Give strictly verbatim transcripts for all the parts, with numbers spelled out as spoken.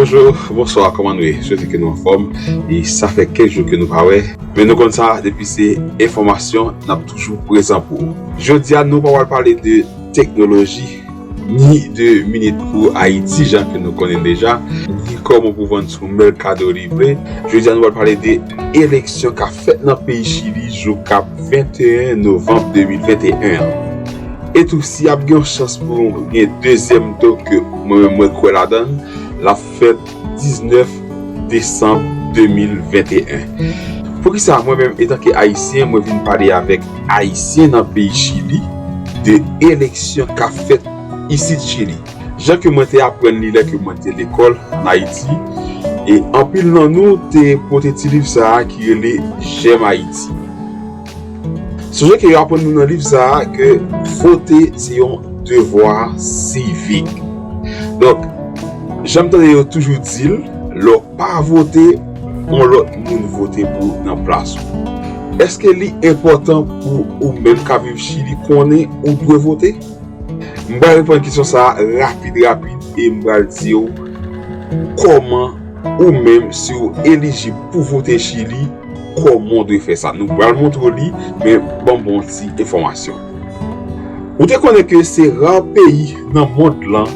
Bonjou, bonswa, kòman nou ye? Swete ke nou anfòm. E sa fè kèk jou ke nou pa wè. Men nou konn sa, depi se enfòmasyon, n ap toujou prezan pou ou. Jodi a, nou pa pral pale de teknoloji, ni de minit pou Ayiti, jan ke nou konnen deja, ni kòman pou vann sou Mercado Libre. Jodi a, nou pral pale de eleksyon k ap fèt nan peyi Chili jou k ap venteyen novanm de mil venteyen an. E tou, si ap gen yon chans pou gen dezyèm tou ke mwen menm mwen kwè ladan l, l ap fèt diznèf desanm de mil venteyen. Poukisa mwen menm, etanke Ayisyen, mwen vin pale avèk Ayisyen nan peyi Chili de eleksyon k ap fèt isit Chili? Jan ke mwen te aprann li lè ke mwen te lekòl ann Ayiti, e anpil nan nou te pote ti liv sa a ki rele J'aime Haïti. Sonje ke yo aprann nou nan liv sa a ke vote se yon devwa sivik. Donk, jan m tande yo toujou di l, lè w pa vote, yon lòt moun vote pou ou nan plas ou. Èske li enpòtan pou ou menm k ap viv Chili konnen ou dwe vote? M pral reponn kesyon sa a rapid, rapid, e m pral di w kòman ou menm, si w elijib pou vote Chili, kòman w dwe fè sa. Nou pral montre w li, men ban m ba w yon ti enfòmasyon. Ou te konnen ke se ra peyi nan mond lan,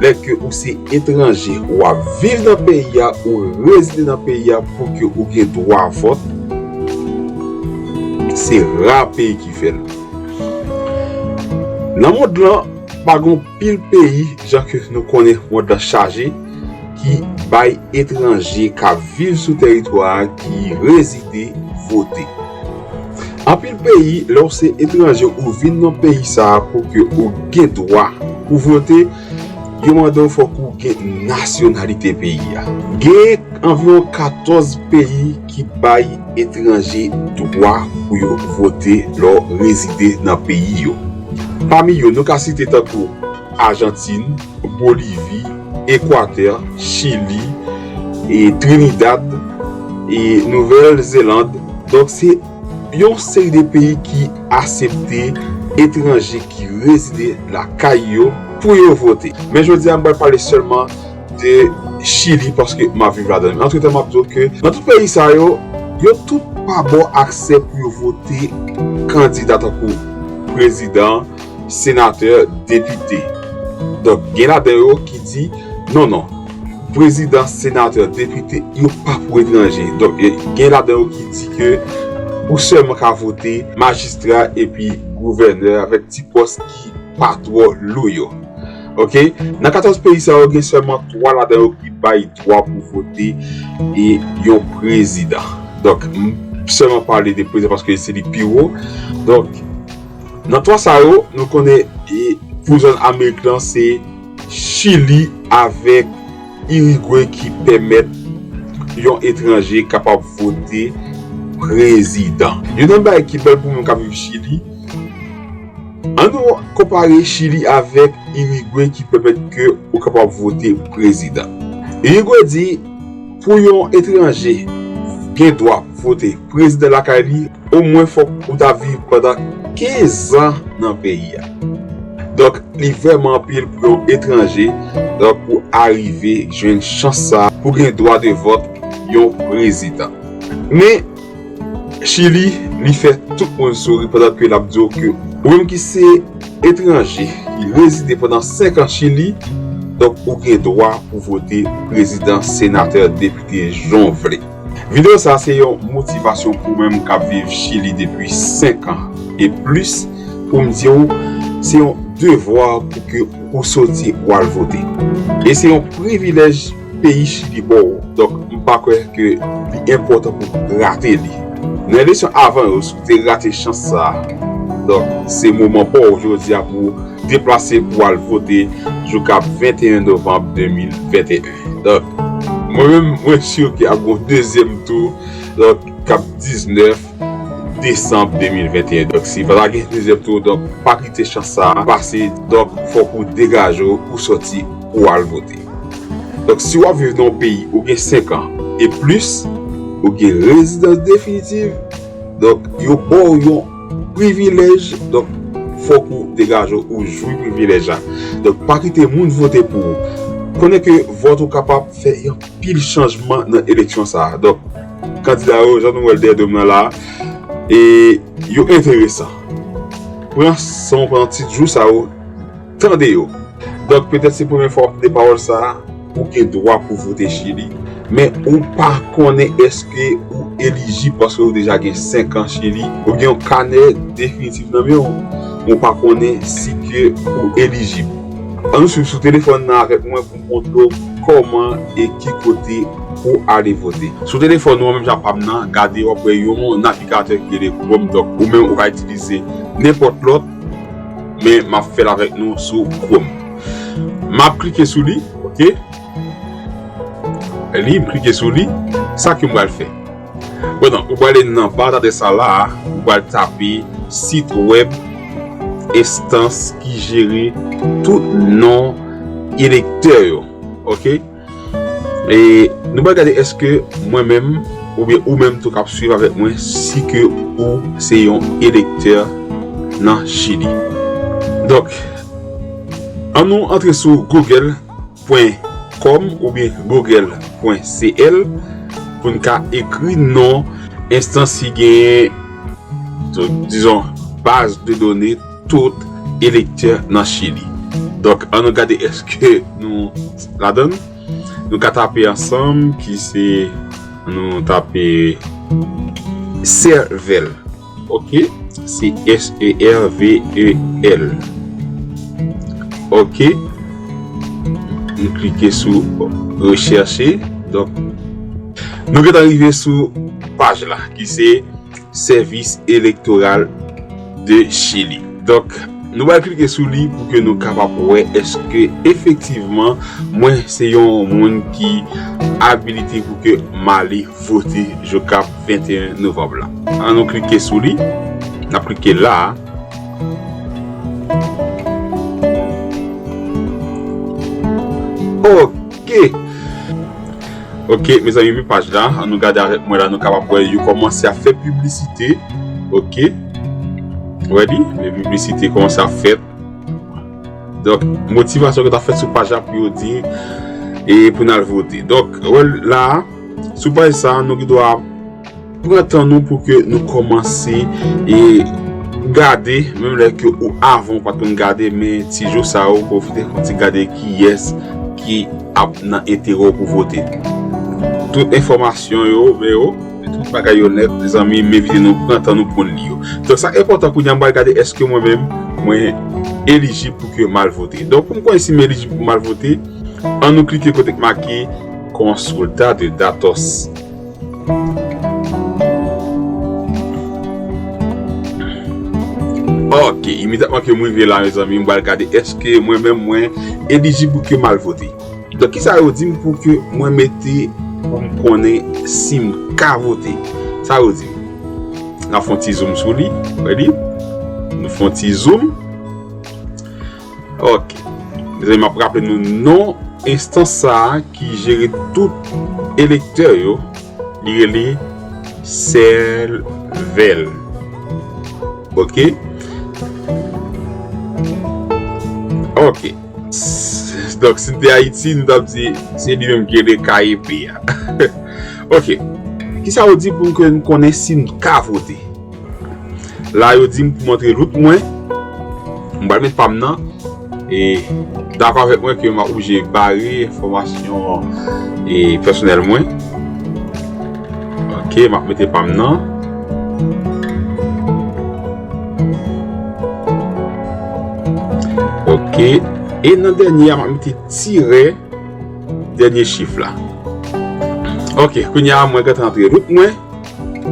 lè ke ou se etranje, ou ap viv nan peyi a, ou rezide nan peyi a pou ke ou gen dwa vòt? Se ra peyi ki fè l. Nan mond lan, pa gen pil peyi, jan ke nou konnen mond lan chaje, ki bay etranje k ap viv sou tèritwa a, ki rezide, vote. Anpil peyi, lè w se etranje, ou vin nan peyi sa a pou ke ou gen dwa pou vote, yo mande w fòk ou gen nasyonalite peyi a. Gen anviwon katòz peyi ki bay etranje dwa pou yo vote lè w rezide nan peyi yo. Pami yo, nou ka site tankou Ajantin, Bolivi, Ekwatè, Chili, e Trinidad, e Nouvèl Zeland. Donk, se yon seri de peyi ki aksepte etranje ki rezide lakay yo pou yo vote. Men jodi a, m pral pale sèlman de Chili paske m ap viv ladan l. Antretan, m ap di w ke nan tout peyi sa yo, yo tout pa ba w aksè pou yo vote kandida tankou prezidan, senatè, depite. Donk, gen ladan yo ki di, non, non, prezidan, senatè, depite, yo pa pou etranje. Donk, gen ladan yo ki di ke ou sèlman ka vote majistra epi gouvènè avèk ti pòs ki pa twò lou yo. Oke? Nan katòz peyi sa yo, gen sèlman twa ladan yo ki bay dwa pou vote e yon prezidan. Donk, m sèlman pale de prezidan paske se li pi wo. Donk, nan twa sa yo, nou konnen, e pou zòn Amerik lan, se Chili avèk Irigwe ki pèmèt yon etranje kapab vote prezidan. Youn nan bagay ki bèl pou moun k ap viv Chili, ann nou konpare Chili avèk Irigwe ki pèmèt ke ou kapab vote prezidan. Irigwe di, pou yon etranje gen dwa vote prezidan lakay li, omwen fòk ou ta viv pandan kenz an nan peyi a. Donk, li vrèman anpil pou yon etranje, donk, pou arive jwenn chans sa a, pou gen dwa de vòt yon prezidan. Men, Chili, li fè tout moun souri pandan ke l ap di w ke ou menm ki se etranje, ki rezide pandan senk an Chili, donk, ou gen dwa pou vote prezidan, senatè, depite, jan w vle. Videyo sa a se yon motivasyon pou mwen k ap viv Chili depi senk an e plis, pou m di w, se yon devwa pou ke ou soti ou al vote. E se yon privilèj peyi Chili ba w. Donk, m pa kwè ke li enpòtan pou rate li. Nan eleksyon avan yo, si w te rate chans sa a, donk, se moman pa w jodi a pou deplase pou al vote jou k ap venteyen novanm de mil venteyen. Donk, mwen menm, mwen si ke ap gon dezyèm tou, donk, k ap diznèf desanm de mil venteyen. Donk, si pa ta gen dezyèm tou, donk, pa kite chans sa a pase. Donk, fòk ou degaje w, ou soti, ou al vote. Donk, si w ap viv nan yon peyi, ou gen senk an e plis, ou gen rezidans definitiv, donk, yo ba w yon privilèj, donk, fòk ou degaje w, ou jwi privilèj la. Donk, pa kite moun vote pou ou. Konnen ke vòt ou kapab fè yon pil chanjman nan eleksyon sa a. Donk, kandida yo, jan nou wè l dèyè do m nan la, e yo enteresan. Pran san w, pran ti jou sa yo, tande yo. Donk, petèt se premye fwa w ap tande pawòl sa a, ou gen dwa pou vote Chili. Men ou pa konnen èske ou elijib paske ou deja gen senk an Chili, ou gen yon kanè definitif nan men w, men ou pa konnen si ke ou elijib. Ann nou swiv sou telefòn nan avèk mwen pou m montre w kòman e ki kote pou ale vote. Sou telefòn ou an menm jan pa m nan, gade w ap wè yon navigatè ki rele Chrome, donk ou menm ou ka itilize nenpòt lòt, men m ap fè l avèk nou sou Chrome. M ap klike sou li, oke? Li, m klike sou li, sa ke m pral fè. Bon, donk, ou pral nan ba tande sa la, ou pral tape sit wèb enstans ki jere tout non elektè yo. Oke? E nou pral gade èske mwen menm oubyen ou menm tou k ap swiv avèk mwen si ke ou se yon elektè nan Chili. Donk, ann nou antre sou Google pwen kòm oubyen google pwen cl pou n ka ekri non enstans ki genyen, dizon, baz de done tout elektè nan Chili. Donk, ann nou gade èske nou ladan l. Nou ka tape ansanm ki se, nou tape servel. Oke, se S E R V E L. Oke, nou klike sou rechèche. Donk, nou gentan rive sou paj la ki se Service Électoral de Chili. Donk, nou pral klike sou li pou ke nou kapab wè èske efektivman mwen se yon moun ki abilite pou ke m ale vote jou k ap venteyen novanm la. Ann nou klike sou li. N ap klike la. Oke. Oke, mezanmi, men paj la. Ann nou gade avèk mwen la, nou kapab wè yo kòmanse ap fè piblisite. Oke. Wè li, men piblisite kòmanse ap fèt. Donk, motivasyon ki t ap fèt sou paj la pou yo di e pou n al vote. Donk, wè la, sou paj sa, nou gen dwa pran tan nou pou ke nou kòmanse e gade, menm lè ke ou avan ou pa t konn gade, men ti jou sa yo, pwofite fè yon ti gade kiyès ki ap nan enterè w pou vote. Tout enfòmasyon yo, men yo, men tout bagay yo nèt, mezanmi, m envite nou pran tan nou pou n li yo. Donk, sa k enpòtan kounye a, m pral gade èske mwen menm, mwen elijib pou ke m al vote. Donk, pou m konnen si m elijib pou m al vote, ann nou klike kote k make Consulta de Datos. Oke, imedyatman ke m rive la, mezanmi, m pral gade èske mwen menm mwen elijib pou ke m al vote. Donk, kisa yo di m pou ke mwen mete pou m konnen si m ka vote? Sa yo di m. N ap fè yon ti zoom sou li. Wè li? Nou fè yon ti zoom. Oke. Mezanmi, m ap raple nou non enstans sa a ki jere tout elektè yo. Li rele Servel. Oke? Oke. S-, donk, si n te Ayiti, nou t ap di se li menm ki rele K E P a. Oke. Kisa yo di pou ke n konnen si n ka vote? La, yo di m pou m antre rout mwen. M pral met pa m nan. E dakò avèk mwen ke m ap oblije bare enfòmasyon e pèsonèl mwen. Oke, m ap mete pa m nan. Oke. E nan dènye a, m ap mete tirè dènye chif la. Oke, kounye a, mwen gentan antre rout mwen.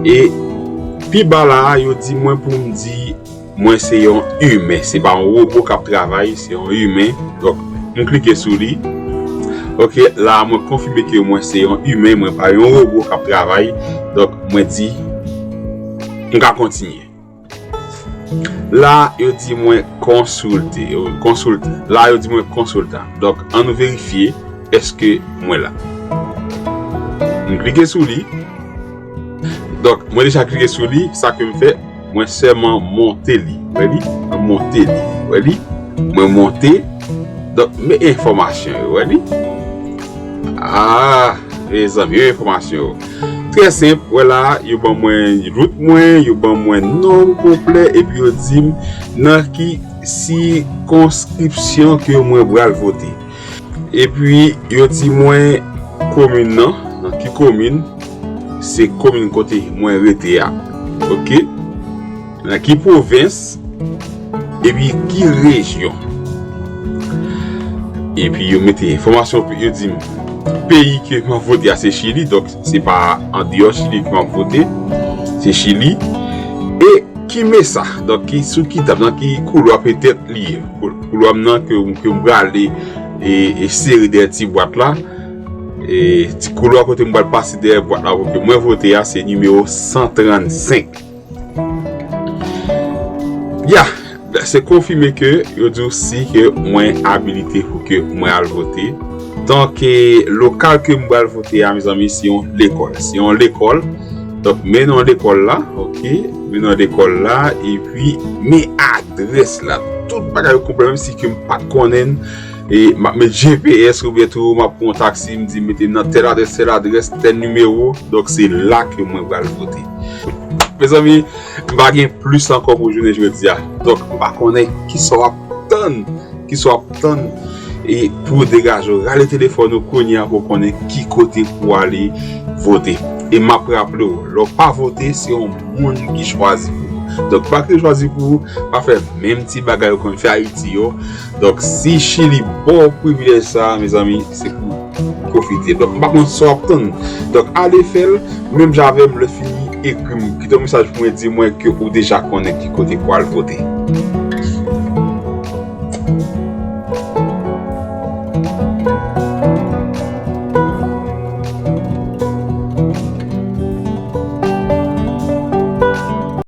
E pi ba la a, yo di mwen pou m di mwen se yon imen. Se pa yon wobo k ap travay, se yon imen. Donk, m klike sou li. Oke, la a, mwen konfime ke mwen se yon imen, mwen pa yon wobo k ap travay. Donk, mwen di, m ka kontinye. La, yo di mwen konsilte. Konsilte. La, yo di mwen konsilta. Donk, ann nou verifye èske mwen la. M klike sou li. Donk, mwen deja klike sou li. Sa ke m fè, mwen sèlman monte li. Wè li? Mwen monte li. Wè li? Mwen monte. Men enfòmasyon yo, wè li. Ah, mezanmi, yo enfòmasyon yo. Trè senp, wè la, yo ban mwen rout mwen, yo ban mwen non m konplè, epi yo di m nan ki sikonskripsyon ke mwen pral vote. Epi yo di mwen komin nan, nan ki komin, se komin kote mwen rete a. Oke? Nan ki pwovens, epi ki rejyon. Epi yo mete enfòmasyon, yo di m peyi ke m ap vote a se Chili, donk se pa andeyò Chili ke m ap vote, se Chili. E ki mesa, donk ki sou ki tab, nan ki koulwa petèt li ye. Kou- Koulwa m nan ke, ke m prale e, e sere dèyè ti bwat la. E ti koulwa kote m pral pase dèyè bwat la pou ke mwen vote a se nimewo san trannsenk. Ya, se konfime ke yo di w si ke mwen abilite pou ke mwen al vote. Donk, e, lokal ke m pral vote a, mezanmi, se yon lekòl. Se yon lekòl. Donk, men non lekòl la, oke, men non lekòl la, epi men adrès la. Tout bagay yo konplè, menm si ke m pa t konnen l, e m ap met G P S oubyen tou m ap pran yon taksi, m di mete m nan tèl adrès, tèl adrès, tèl nimewo. Donk, se la ke mwen pral vote. Mezanmi, m pa gen plis ankò pou jounen jodi a. Donk, m pa konnen kisa w ap tann, kisa w ap tann, e pou degaje w, rale telefòn ou kounye a pou konnen ki kote pou ale vote. E m ap raple w, lè w pa vote, se yon moun ki chwazi pou ou. Donk, pa kite chwazi pou ou, pa fè menm ti bagay yo konn fè Ayiti yo. Donk, si Chili ba w privilèj sa a, mezanmi, se pou pwofite. Donk, m pa konn sa w ap tann. Donk, ale fè l, menm jan avè m, lè fini, ekri m. Kite yon mesaj pou mwen, di mwen ke ou deja konnen ki kote pou al vote.